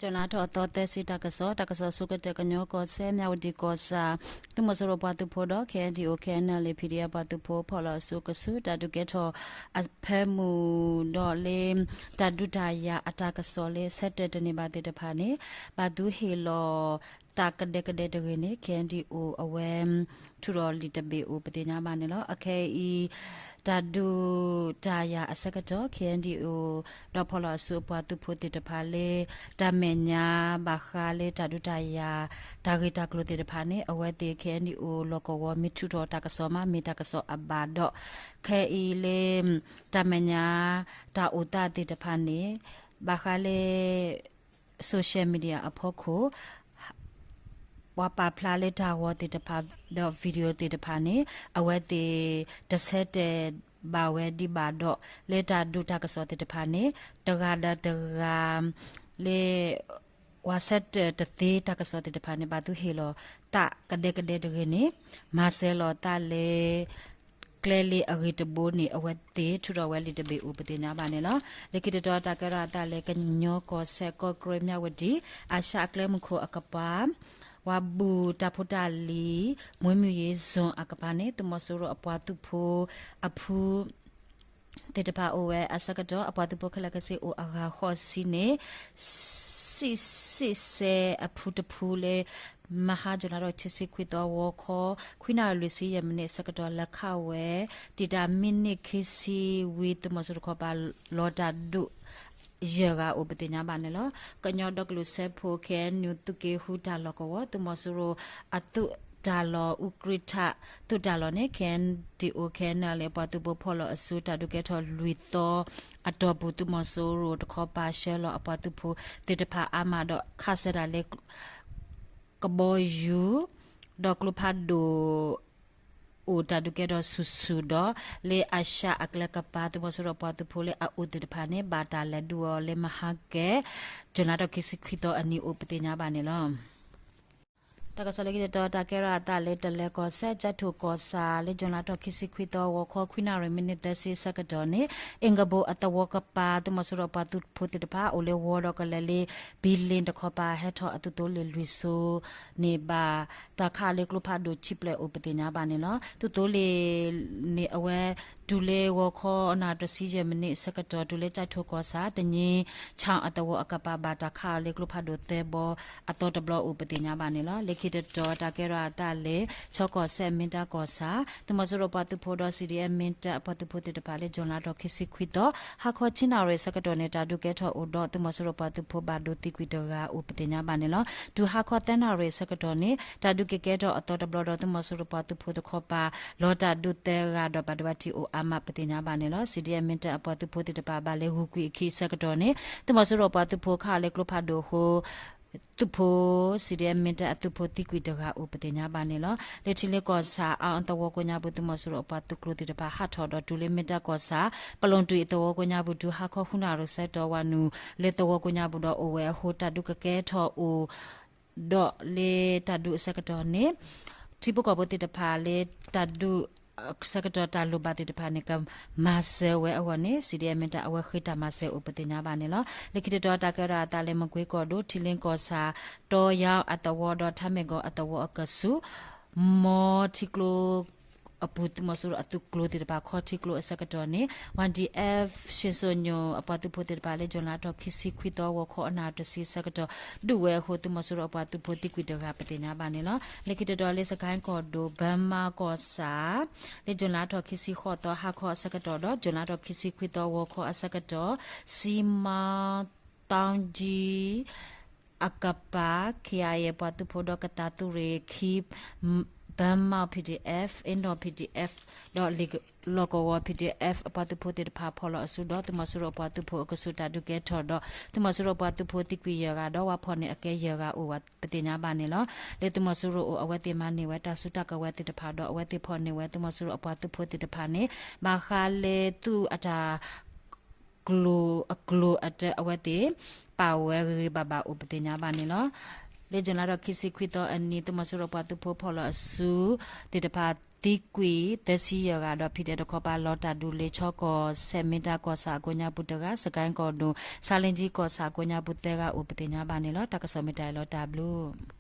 ကၠူၤလါထီၣ်အသီသၢဆံတၢ်ကစီၣ်, တၢ်ကစီၣ်အဆိကတၢၢ် ကညီကီၢ်စဲၣ် မၠးဝတံၣ်ကီၢ်ဆၣ် သုးမီၤစိရိၤပှၤသုးဖိဒီး KNDO KNLA PDF ပှၤသုးဖိ ဖီၣ်လီၤအစုကဆူး တၢ်ဒုးကဲထီၣ်အဖၢမုၢ်ဒီးလၢ တၢ်ဒုးတၢ်ယၤအတၢ်ကစီၣ်လၢဆၢတဲာ်တန့ၢ်ဘၣ်သ့ၣ်တဖၣ်န့ၣ် ဘၣ်သုဟ့ၣ်လီၤသးကဒဲကဒဲတဂ့ၤန့ၣ် KNDO အဝဲ ထုးထီၣ်လံာ်တဘ့ၣ်အိၣ်ပသ့ၣ်ညါဘၣ်န့ၣ်လီၤ. အခဲအံၤ တၢ်ဒုးတၢ်ယၤအဆၢကတီၢ် KNDO ဒီးဖီၣ်လီၤအစုအပှၤသုးဖိသ့ၣ်တဖၣ်လၢ တၢ်မဲာ်ညါဘၣ်ဃးလၢတၢ်ဒုးတၢ်ယၤ တၢ်ဂ့ၢ်တၢ်ကျိၤသ့ၣ်တဖၣ်န့ၣ် အဝဲသ့ၣ် KNDO လီၢ်ကဝီၤ မ့ၢ်ထုးထီၣ်တၢ်ကစီၣ်မး မ့ၢ်တၢ်ကစီၣ်အဘၣ်ဒီး ခဲအံၤလၢ တၢ်မဲာ်ညါ တၢ်အိၣ်သးသ့ၣ်တဖၣ်န့ၣ် ဘၣ်ဃးလၢ social media အဖီခိၣ် ပှၤပာ်ဖျါလၢတၢ်ဂီၤသ့ၣ်တဖၣ်ဒီး video သ့ၣ်တဖၣ်န့ၣ် အဝဲသ့ၣ်တဆၢတဲာ်ဘၣ်ဝဲဒံးဘၣ်ဒီး လၢတၢ်ဒုးတၢ်ကစီၣ်သ့ၣ်တဖၣ်န့ၣ် တဂၤဒီးတဂၤ လၢ ပှၤဆၢတဲာ်တသ့တၢ်ကစီၣ်သ့ၣ်တဖၣ်န့ၣ် ဘၣ်သုဟ့ၣ်လီၤသးကဒဲကဒဲတဂ့ၤန့ၣ် မၤစၢၤလီၤသးလၢ ကျဲလၢအဂ့ၢ်တဘိန့ၣ် အဝဲသ့ၣ်ထုးထီၣ်ဝဲလံာ်တဘ့ၣ်အိၣ်ပသ့ၣ်ညါဘၣ်န့ၣ်လီၤ. လၢခံတတီၤတၢ်ကဲထီၣ်အသးလၢ ကညီကီၢ်စဲၣ် ကီၢ်ကရ့ၣ် မၠးဝတံၣ် အၤၡၢၣ်အကျဲမုၢ်ခိၣ်အကပၤ ဝၤဘူၣ်တၢ်ဖိတၢ်လံၤ မွေးမြူရေးဇုန် အကပၤန့ၣ် သုးမီၤစိရိၤအပှၤသုးဖိအဖု သ့ၣ်တဖၣ်အိၣ်ဝဲအဆၢကတီၢ် အပှၤသုးဖိခဲလၢာ်ခဲဆ့အိၣ်အဂၤဃိးဆံန့ၣ် စံးစ့ၣ်စဲအဖုတဖုလၢ မဟါ ကၠူၤလါထီၣ်ခံဆံခွံသီ ဂီၤခီ ခွံနၣ်ရံၣ်လွံၢ်ဆံယဲၢ်မံးနံးအဆၢကတီၢ် လဲၤခးဝဲ တံာ်တာ်မံးနံးခံဆံဝံၤ သုးမီၤစိရိၤတခီပၤ လီၤတၢ်ဒုး ယဲၢ်ဂၤအိၣ်ပသ့ၣ်ညါဘၣ်န့ၣ်လီၤ. ကညီဒီကလုာ်စၢဖှိၣ် KNU သုးက့ဃုတၢ်လီၢ်ကဝီၤ သုးမီၤစိရိၤအသုးတၢ်လီၢ် အူကြံထၣ်သုးတၢ်လီၢ်န့ၣ် KNDO KNLA အပှၤသုးဖိဖီၣ်လီၤအစု တၢ်ဒုးကဲထီၣ်လွံၢ်သီအတီၢ်ပူၤ သုးမီၤစိရိၤတခီပၤဆှၢလီၤအပှၤသုးဖိသ့ၣ်တဖၣ်အါမးဒီး ခးဆၢတၢ်လၢ ကဘီယူၤ ဒီးကျိဖးဒိၣ် အိၣ်တၢ်ဒုးကဲထီၣ်ဆူၣ်ဆူၣ်ဒီး လၢအၤၡၢၣ်အကျဲကပၤ သုးမီၤစိရိၤပှၤသုးဖိလၢအအိၣ်သ့ၣ်တဖၣ်န့ၣ် ဘၣ်တၢ်လဲၤဒုးအီၤလၢမဟါကဲ ကၠူၤလါထီၣ်ခံဆံခွံသီအနံၤအိၣ်ပသ့ၣ်ညါဘၣ်န့ၣ်လီၤ. တၢ်ကစီၣ်လၢခံတတီၤ တၢ်ကဲထီၣ်အသးလၢတလဲၤကီၢ်စဲၣ် ကၠဲးထိၣ်ကီၢ်ဆၣ် လၢကၠူၤလါထီၣ်ခံဆံခွံသီ ဂီၤခီခွံနၣ်ရံၣ်မံးနံးသၢဆံအဆၢကတီၢ်န့ၣ် အ့ၣ်ကဘိၣ်အသဝီကပၤ သုးမီၤစိရိၤပှၤသုးဖိသ့ၣ်တဖၣ် အိၣ်လၢဝီဒီးကလဲၤလၢ ဘံလ့ၣ်တခီပၤ ဟဲထီၣ်အသုးသိလ့ၣ်လွံၢ်စိၤန့ၣ် ဘၣ်တၢ်ခးလၢကျိဖးဒိၣ်ခံဖျၢၣ်အိၣ်ပသ့ၣ်ညါဘၣ်န့ၣ်လီၤ. သုးသိလ့ၣ်န့ၣ် အဝဲတုၤလၢဂီၤခီနၣ်ရံၣ်တဆံယဲၢ်မံးနံးအဆၢကတီၢ် တုၤလၢကၠဲးထိၣ်ကီၢ်ဆၣ် တညိ ခၠၣ်အသဝီအကပၤ ဘၣ်တၢ်ခးအီၤလၢကျိဖးဒိၣ်သၢဘီ အသီတဘျီအိၣ်ပသ့ၣ်ညါဘၣ်န့ၣ်လီၤ. လၢခံတတီၤ တၢ်ကဲထီၣ်အသးလၢ ခၠီကီၢ်စဲၣ် မ့ၢ်တၢ်ကီၢ်ဆၣ် သုးမီၤစိရိၤပှၤသုးဖိဒီး CDF မ့ၢ်တၢ်အပှၤသုးဖိသ့ၣ်တဖၣ်လၢ ကၠူၤလါထီၣ်ခံဆံခွံသီ ဟါခီဆံနၣ်ရံၣ်အဆၢကတီၢ်န့ၣ် တၢ်ဒုးကဲထီၣ်အိၣ်ဒီး သုးမီၤစိရိၤပှၤသုးဖိဘၣ်ဒိသံကွံာ်တဂၤအိၣ်ပသ့ၣ်ညါဘၣ်န့ၣ်လီၤ. တုၤဟါခီသၢနၣ်ရံၣ်အဆၢကတီၢ်န့ၣ် တၢ်ဒုးကကဲထီၣ်အသီတဘျီဒီး သုးမီၤစိရိၤပှၤသုးဖိတခီပၤ လီၤတၢ်ဒုးသၢဂၤဒီးဘၣ်ဒိဘၣ်ထံးအိၣ်အါမးပသ့ၣ်ညါဘၣ်န့ၣ်လီၤ. CDF မ့ၢ်တၢ်အပှၤသုးဖိသ့ၣ်တဖၣ်ဘၣ်လဲၤဂုာ်ကွံာ်အခံအဆၢကတီၢ်န့ၣ် သုးမီၤစိရိၤပှၤသုးဖိခးအီၤလၢကျိဖးဒိၣ်အဃိ သုးဖိ CDF မ့ၢ်တၢ်အသုးဖိသံကွံာ်တဂၤအိၣ်ပသ့ၣ်ညါဘၣ်န့ၣ်လီၤ. လၢထံလ့ကီၢ်ဆၣ် အါအသဝီကိးညါပူၤ သုးမီၤစိရိၤအပှၤသုးကျိၤသ့ၣ်တဖၣ်ဟးထီၣ်ဒီးတုၤလၢမ့ၢ်တၢ်ကီၢ်ဆၣ် ပလူၣ်တွံၣ်အသဝီကိးညါပူၤ တုၤဟါခီဃုနၣ်ရံၣ်ဆၢကတီၢ် ဝၤနုာ်လၢသဝီကိးညါပူၤဒီးအိၣ်ဝဲအဃိ တၢ်ဒုးကကဲထီၣ်အိၣ် ဒီးလၢတၢ်ဒုးအဆၢကတီၢ်န့ၣ် ထံဖိကီၢ်ဖိသ့ၣ်တဖၣ်လၢတၢ်ဒုးအဆၢကတီၢ်တၢ်လိၣ်ဘၣ်သ့ၣ်တဖၣ်န့ၣ် ကမၤစၢၤဝဲအဂီၢ်န့ၣ် CDM မ့ၢ်တၢ်အဝဲဃ့တၢ်မၤစၢၤအိၣ်ပသ့ၣ်ညါဘၣ်န့ၣ်လီၤ. လၢခံတတီၤတၢ်ကဲထီၣ်အသးလၢမကွ့ကီၢ်ဒိၣ် ထံလ့ကီၢ်ဆၣ် တီယါအသဝီဒီးထါမဲၢ်ကီၢ်အသဝီအကဆူး မ်ထံကျိ အပူၤ သုးမီၤစိရိၤအသုးကျိၤသ့ၣ်တဖၣ် ခီထံကျိအဆၢကတီၢ်န့ၣ် YDF ရွှေစိညိၣ် အပှၤသုးဖိသ့ၣ်တဖၣ်လၢ ကၠူၤလါထီၣ်ခံဆံခွံသီ ဂီၤခီအနၣ်ရံၣ်တဆံဆၢကတီၢ် ဒုးဝဲအဃိ သုးမီၤစိရိၤအပှၤသုးဖိသံကွံာ်တဂၤပသ့ၣ်ညါဘၣ်န့ၣ်လီၤ. လၢခံတတီၤလၢစကဲၣ်ကီၢ်ဒိၣ် ဘၢမါကီၢ်ဆၣ် လၢ ကၠူၤလါထီၣ်ခံဆံဃိးသီ ဟါခီအဆၢကတီၢ်ဒီး ကၠူၤလါထီၣ်ခံဆံခွံသီ ဂီၤခီအဆၢကတီၢ် စံမါ တၢကၠံ အကပၤ KIA ပှၤသုးဖိဒီးကသးသုးရ့ၣ်ခံ Burma PDF, Indoor PDF ဒီးလီၢ်ကဝီၤ PDF အပှၤသုးဖိသ့ၣ်တဖၣ် ဖီၣ်လီၤအစုဒီး သုးမီၤစိရိၤအပှၤသုးဖိအကဆူး တၢ်ဒုးကဲထီၣ်ဒီး သုးမီၤစိရိၤအပှၤသုးဖိသံကွံာ်ယဲၢ်ဂၤဒီး ဝၤဖီၣ်န့ၢ်အကဲယဲၢ်ဂၤအိၣ်ဝဲပသ့ၣ်ညါဘၣ်န့ၣ်လီၤ. လၢသုးမီၤစိရိၤအိၣ် အဝဲသ့ၣ်မၤန့ၢ်ဝဲတၢ်စုတၢ်ကဝဲၤသ့ၣ်တဖၣ်ဒီး အဝဲသ့ၣ်ဖီၣ်န့ၢ်ဝဲသုးမီၤစိရိၤအပှၤသုးဖိသ့ၣ်တဖၣ်န့ၣ် ဘၣ်ဃးလၢသုးအတၢ် ကျိၤအကျိၤအတၢ် အဝဲသ့ၣ်ပာ်ဝဲဂ့ၤဂ့ၤဘၣ်ဘၣ်အိၣ်ပသ့ၣ်ညါဘၣ်န့ၣ်လီၤ. လၢ July လါထီၣ်ခံဆံခွံသီအနံၤ သုးမီၤစိရိၤပှၤသုးဖိဖီၣ်လီၤအစုသ့ၣ်တဖၣ် သံကွံာ်သၢဆံယဲၢ်ဂၤဒီး ဖံးဒဲးတခီပၤလီၤတၢ်ဒုးလၢ ချီကီၢ်စဲၣ် မ့ၢ်တၢ်ကီၢ်ဆၣ်အကိးညါပူၤတဂၤ, စကဲၣ်ကီၢ်ဒိၣ် ဆါလ့ကၠံကီၢ်ဆၣ်အကိးညါပူၤသၢဂၤအိၣ် ပသ့ၣ်ညါဘၣ်န့ၣ်လီၤ. တၢ်ကစီၣ်မ့ၢ်တၢ်အံၤလီၤ တၢ်ဘျုး